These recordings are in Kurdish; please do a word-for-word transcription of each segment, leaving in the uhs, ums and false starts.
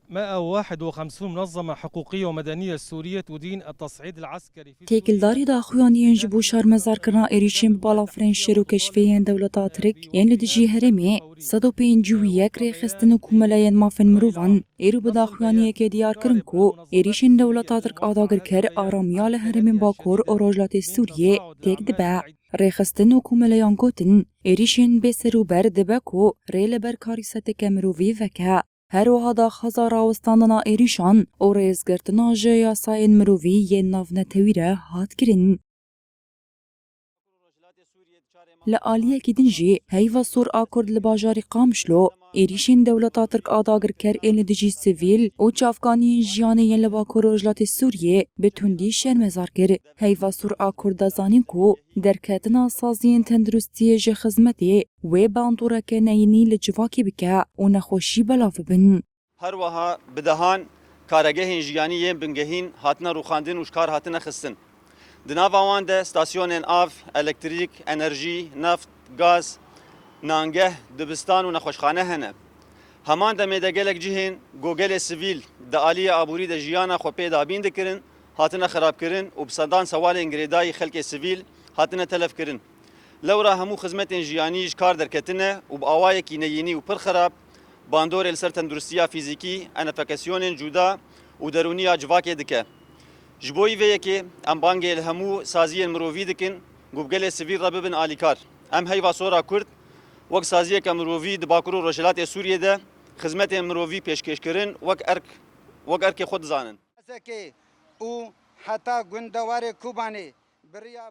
مائة وواحد وخمسون منظمة حقوقية ومدنية سورية تدين التصعيد العسكري في Têkildarî daxuyaniyên ji bo şermezarkirina êrîşên bi balafirên şer û keşfê yên dewleta Tirk yên li dijî herêmê sed û pêncî û yek rêxistin û komeleya mafên mirovan êro bi daxuyaniyekê diyar kirin ku êrîşên dewleta Tirk a dagirker aramiya li herêmên Bakur û Rojhilatê Sûriyê têk dibe. Rêxistin û komeleyan gotin, êrîşên bêserûber dibe ku rê li ber karîseteke mirovî veke. Her wiha daxwaza rawestandina êrîşan û rêzgirtina ji yasayên mirovî yên navnetewî re hat kirin. Li aliyekî din jî heyva sor a Kurd li bajarê Qamişlo êrîşên dewleta Tirk a dagirker ên li dijî sivîl û çavkaniyên jiyanê yên li Bakur Rojhilatê Sûriyê bi tundî şermezar kir. Heyva sor a Kurd da zanîn ku derketina saziyên tenduristiyê ji xizmetê wê bandoreke neyînî li civakê bike û nexweşî belav bibin. Her wiha bi dehan karegehên jiyanî yên bingehîn hatine rûxandin û ji kar hatine xistin. Di nava wan de stasyonên av, elektrîk, enerjî, neft, gaz, nangeh, dibistan û nexweşxane hene. Heman demê de gelek cihên ku gelê sivîl di aliyê aborî de jiyana xwe pê dabîn dikirin, hatine xirabkirin û bi sedan sewalên girêdayî xelkê sivîl hatine telefkirin. Lewra hemû xizmetên jiyanî ji kar derketine û bi awayekî neyînî û pir xirab bandorê li ser tenduristiya fîzîkî, enfeksiyonên cuda û derûniya civakê dike. Ji bo vê yekê em bangê li hemû saziyên mirovî dikin ku bi gelê sivîl re bibin alîkar. Em heyva sora Kurd wek saziyeke mirovî di Bakur û Rojhilatê Sûriyê de xizmetên mirovî pêşkêş kirin wek erk, wek erkê xwe dizanin. Sekê û heta gundewarê Kobanê.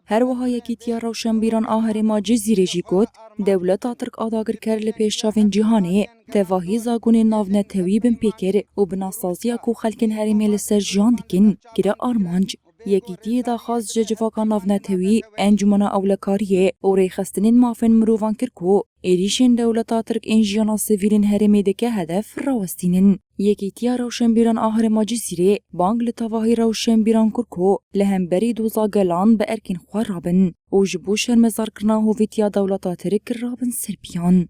Her wiha Yekîtiya Rewşenbîran a Herêma Cizîrê jî got, dewleta Tirk a dagirker li pêş çavên cîhanê tevahî zagonên navnetewî binpê kir û bi nasaziya ku xelkên herêmê li ser jiyan dikin, kire armanc. Yekîtiyê daxwaz ji civaka navnetewî, Encûmena Ewlekariyê û rêxistinên mafên mirovan kir ku êrîşên dewleta Tirk ên jiyana sivîlên herêmê dike hedef rawestînin. Yekîtiya Rewşenbîran a Herêma Cizîrê bang li tevahî rewşenbîran kir ku li hemberî doza gelan bi erkên xwe rabin û ji bo şermezarkirina hovîtiya dewleta Tirk rabin ser piyan.